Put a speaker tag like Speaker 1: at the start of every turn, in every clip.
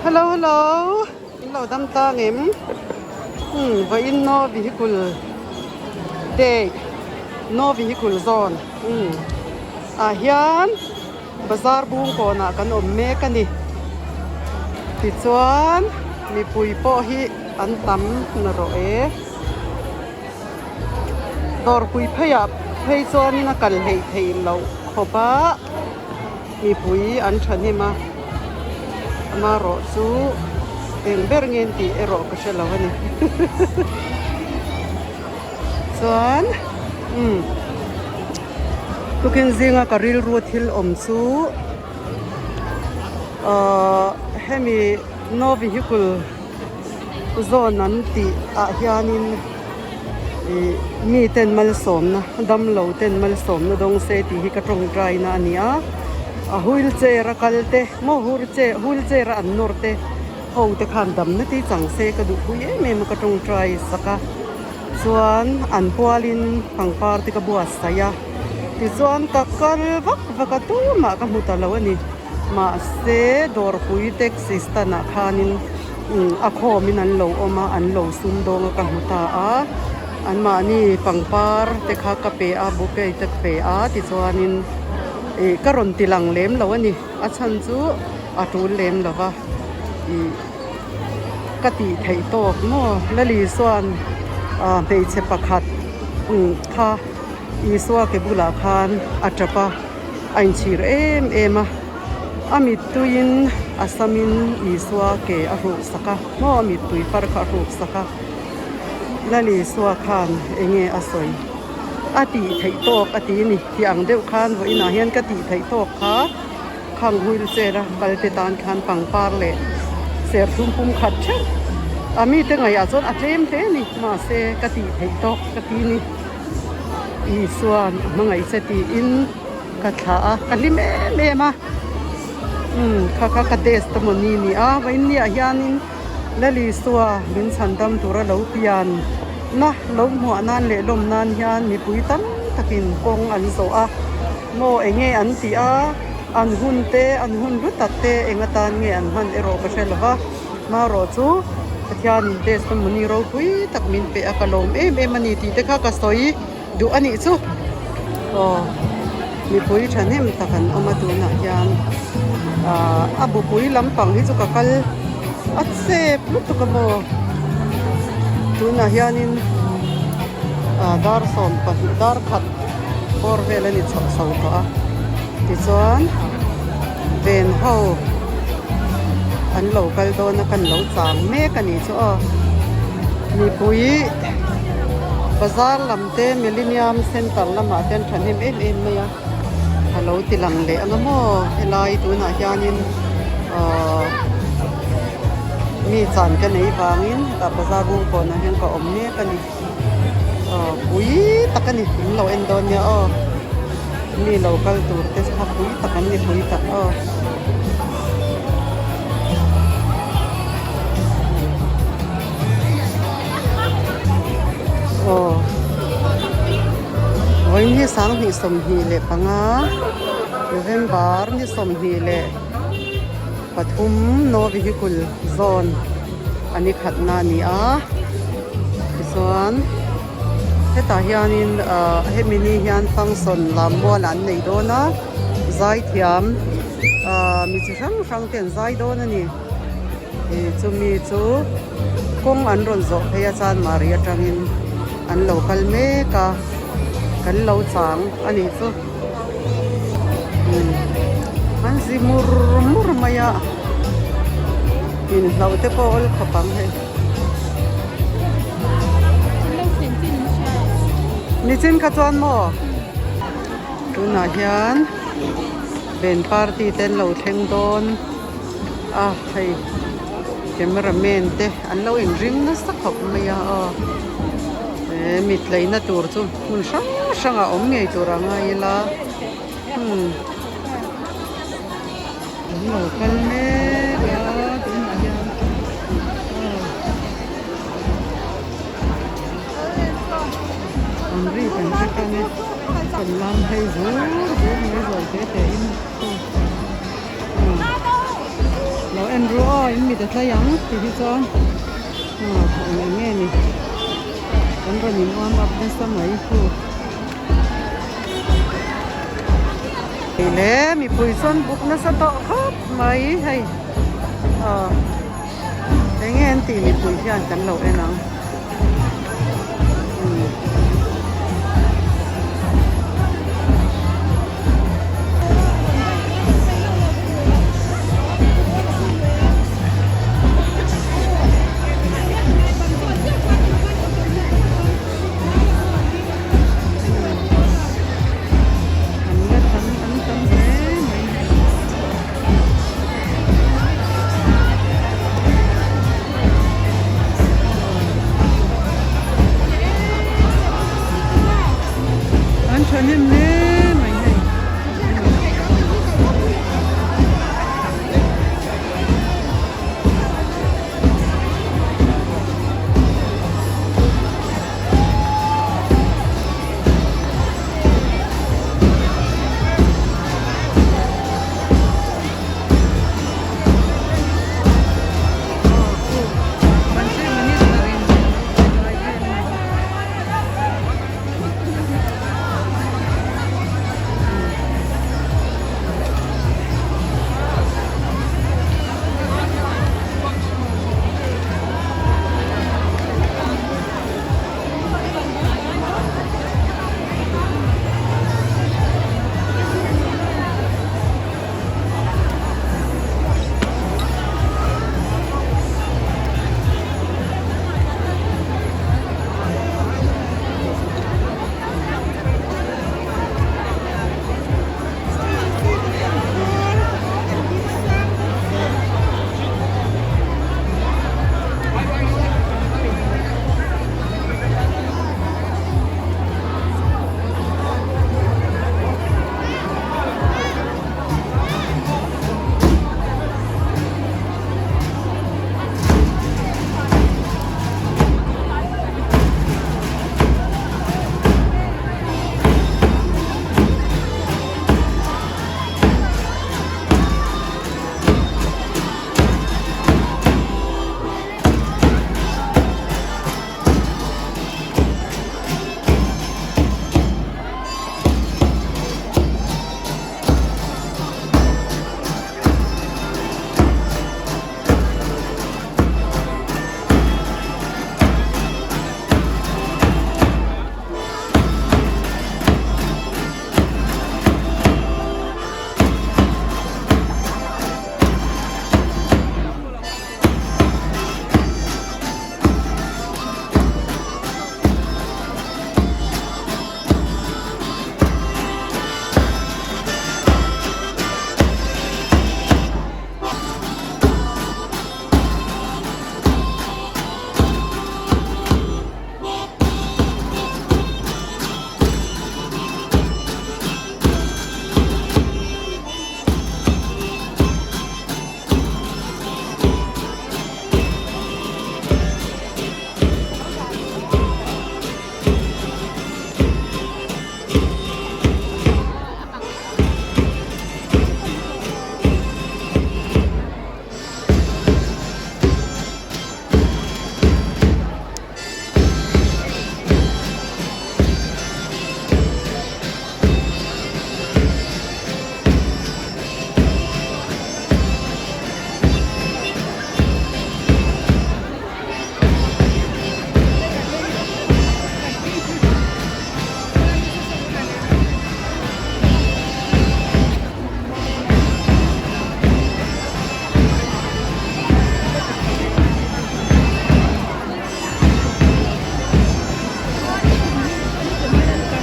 Speaker 1: Hello hello in lo dam tlang em umm vawiin no vehicle day no vehicle zone umm ah hian bazar bung kawnah kan awm mek a ni tichuan mipui pawh hi an tam na rawh e. Dawrpui pheiah phei chuanin a kal hleih theih loh khawp a, mipui an thahnem a, amaherawh chu eng ber nge an tih erawh ka hre lo a ni. Chuan umm tukin zinga ka rilru thil awm chu ahh hemi no vehicle zawn an tih ah hianin ih mi ten malsawmna damlo ten malsawmna dawng se tih hi ka tawngtai na a ni a a wheel chair a kal te maw wheel chair a an nawr te ho te khan damna te chang se ka duh pui em em a ka tawngtai sak a chuan an pualin pangpar te ka buatsaih a tichuan ka kal vak vak a tumah ka hmu ta lo a ni. Mahse dawrpui taxi stand ah khanin a khawmin an lo awm a an lo sum dawng a ka hmu ta a anmahni pangpar te kha ka pe a bouquet te ka pe a tichuanin ih ka rawn ti lang lem lo a ni a chhan chu a tul lem lo va ih ka tih theih tawk maw Lali chuan ah hmeichhe pakhat kha Isua ke bulah khan a tap a. A inchhir em em a, a mittuiin a samin Isua ke a hruk sak a, maw a mittui far kha a hruk sak a, Lal Isua khan enge a sawi? A tih theih tawk a ti ni, tih ang deuh khan vawiinah hian ka tih theih tawk kha khang wheelchair a kal te tan khan pangpar leh serthlum pum khat theuh a mite ngaihah chuan a tlem hle a ni, mahse ka tih theih tawk ka ti ni. Isuan a hmangaih che tiin ka thlah a ka hlim em em a umm kha kha ka testimony a ni a vawiinniah hianin Lal Isua min chhan dam tura lo pian na lo hmuah nan leh lawm nan hian mipui tam takin kawng an zawh a maw eng nge an tih a an hun te an hun hlu tak te eng atan nge an hman erawh ka hre lo va. Hmarawh chu Pathianin testimony ropui tak min pe a ka lawm em em a ni tih te kha ka sawi duh a nih chu. Aw mipui thahnem tak an awm a tunah hian ah a bupui lampang hi chu ka kal a chep lutuk a maw tunah hianin ah dar 12 dar khat bawr vel a ni chhoh chho tawh a tichuan. Ven ho an lo kal dawn a kan lo chang mek a nih chu aw mipui bazar lam te millennium center lamah te an thahnem em em mai a a lo ti lang leh ang a maw helai tunah hianin ahh mi chan ka nei vangin hetah bazar bung pawnah hian ka awm mek a ni. Aw pui tak a ni in lo en dawn nia aw mi lo kal tur te kha pui tak an ni pui tak aw. Aw vawiin hi 2025 November ni 23 no vehicle zone a ni khatna a ni a tichuan hetah hianin ahh hemi ni hian function lam mual an nei dawn a zaithiam ahh mi chi hrang hrang te an zai dawn a ni ih chumi chu kawng an rawn zawh phei a chanmari atangin an lo kal mek a kan lo chang a nih chu umm an zi mur mur mai a inhloh te pawh awl khawp ang hei nichin kha chuan maw tunah hian band party te an lo thleng dawn a hei camera man te an lo inring nasa khawp mai a aw he mitleina tur chu hmun hrang hrang a awm ngei tur a ngai ila hmm an lo kal mek a tunah hian aw an ri kan hre tan e kan lam phei zur zur mai zawi te te in. Lo en ru aw in mit. Mit a tlai ang ti hi chuan aw eng eng nge ni kan rawn in warm up nasa mai hu. Hei le mipui chuan buk nasa tawh khawp mai hei aw eng nge an tih mipui hian kan lo en ang. An la tam an tam hle mai. An thahnem hle mai hei.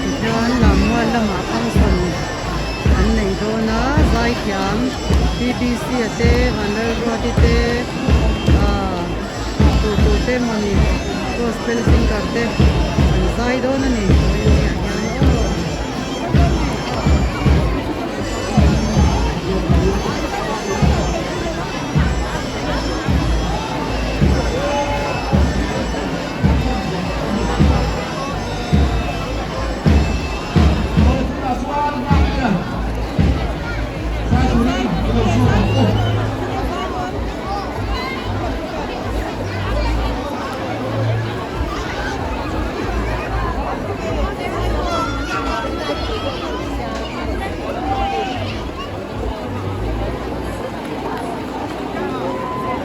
Speaker 1: Tichuan Lammual lamah function an nei dawn a, zaithiam T_B_C a te Vanlalruati te ah tur tur te mawni gospel singer te an zai dawn a ni vawiin ah hian aw.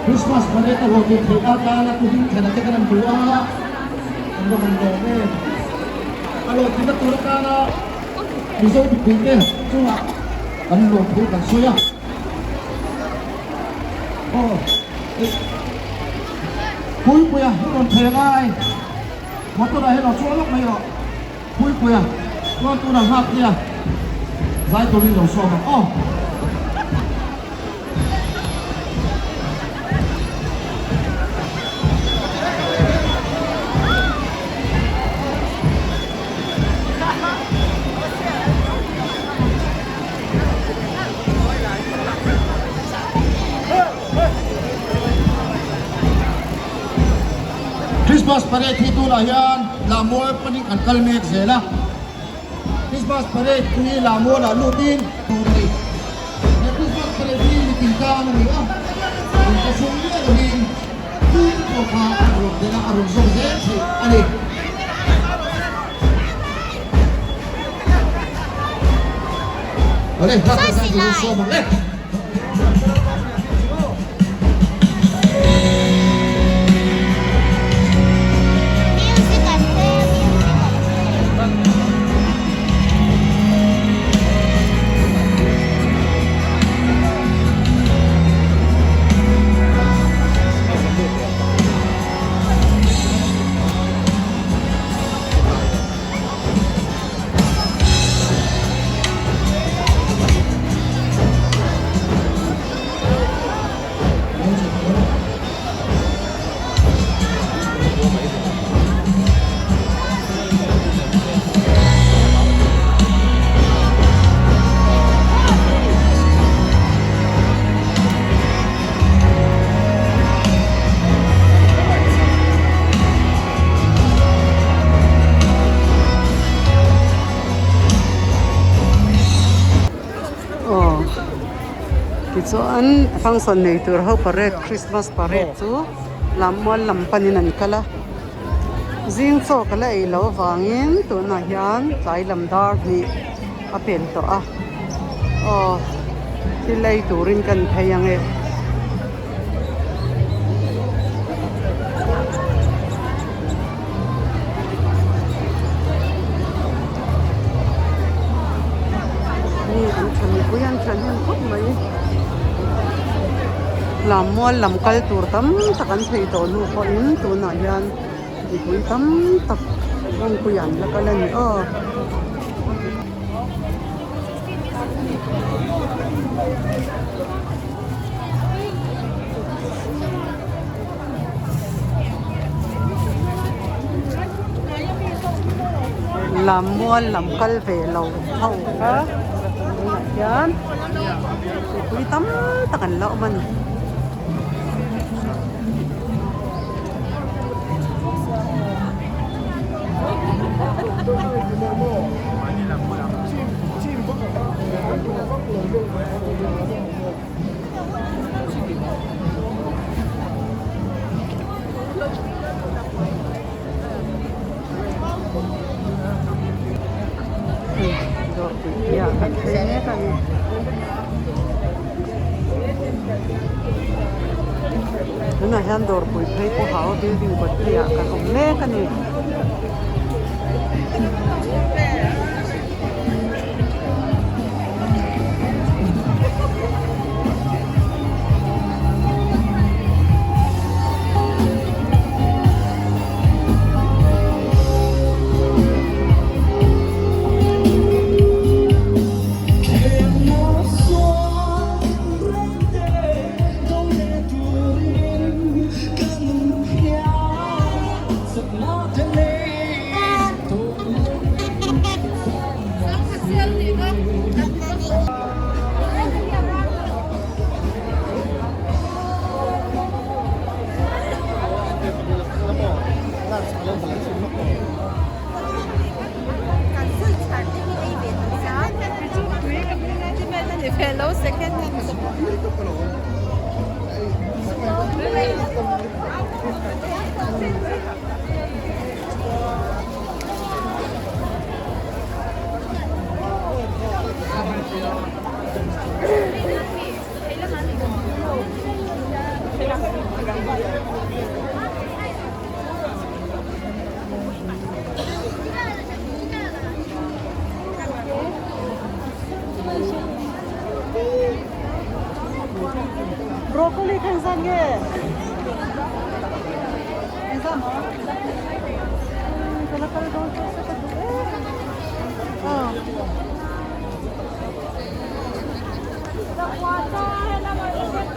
Speaker 2: Christmas parade a hlawhtlin theih atana Pu Hmingthana te kan han hmu a, kan va han lawm em. A hlawhtlinna tur atana Mizo mipuite chungah kan lawm thu kan sawi a. Aw, Puipuia i rawn thei angai, motor ah hian lo chuang lawk mai rawh. Puipuia chuan tunah nghak nia zai turin lo sawm ang aw. Christmas parade hi tunah hian Lammual panin kan kal mek zel a, Christmas parade hi Lammualah lutin tur a ni. He Christmas parade hi mitin tan a ni a, in ka hrum miah lovin tu pawh kha a rawn tel a, a rawn zawm zel theih a ni. Awle, hla kan zai turin sawm ang le.
Speaker 3: Music an play a music an play.
Speaker 1: Aw tichuan function nei tur ho parade Christmas parade chu lammual lam panin an kal a zing chaw ka la ei loh avangin tunah hian tlai lam dar hnih a pel tawh a aw thil ei turin kan phei ang e. Mi an tha mipui an tha hnem khawp mai lammual lam kal tur tam tak an phei tawh hnu pawhin tunah hian mipui tam tak kawngpui an la kal a ni aw. Lammual lam kal ve lo ho kha tunah hian mipui tam tak an la awm a ni. Tunah hian dawrpui phei pawh hau building kawt phei ah kan awm mek a ni. Hei kha engzat nge? Engzat maw? Ka la kal dawn chu se ka duh e. Aw.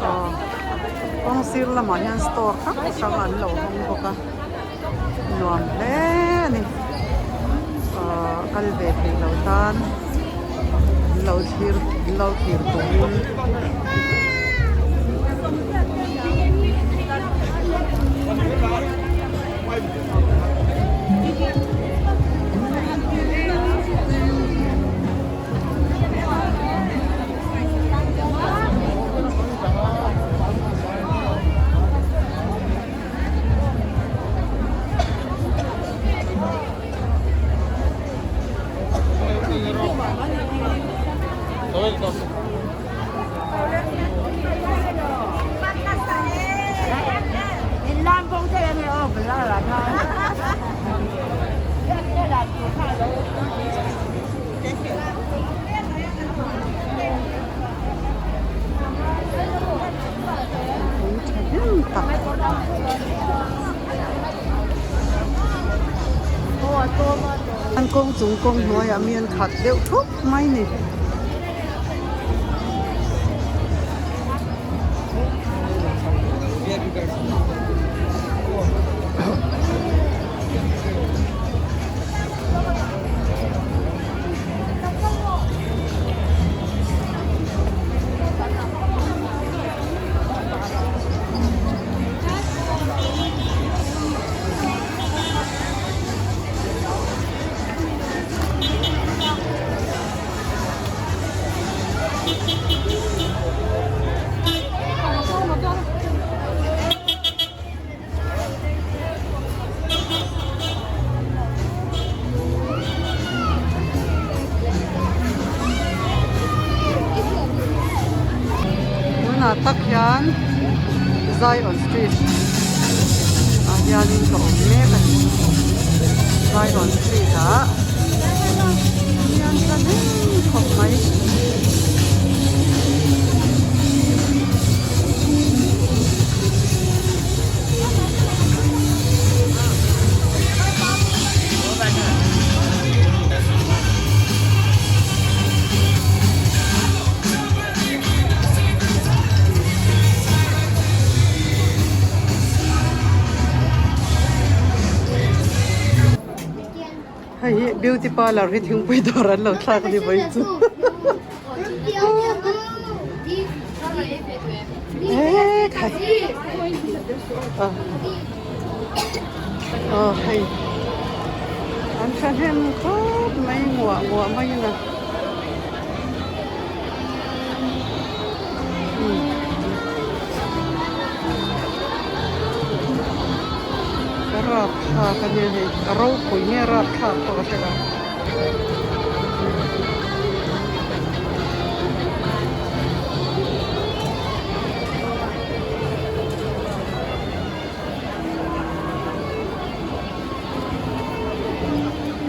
Speaker 1: Aw. Kawng sir lamah hian store hrang hrang an lo hawng bawk a. Nuam hle a ni. Aw kal ve thei lo tan an lo thlir an lo thlir turin. An kawng chung kawng hnuaiah mi an khat deuh thup mai ni. Tunah tak hian Zion Street ah hianin ka awm mek a ni. Zion Street ah hian ka hnem khawp mai. Hei hi beauty parlour hi thingpui dawr an lo thlak a ni mai chu e khai aw hei an thahnem khawp mai nguah nguah mai in a. Rapthlak a nia hei a ropui nge rapthlak pawh ka hre lo.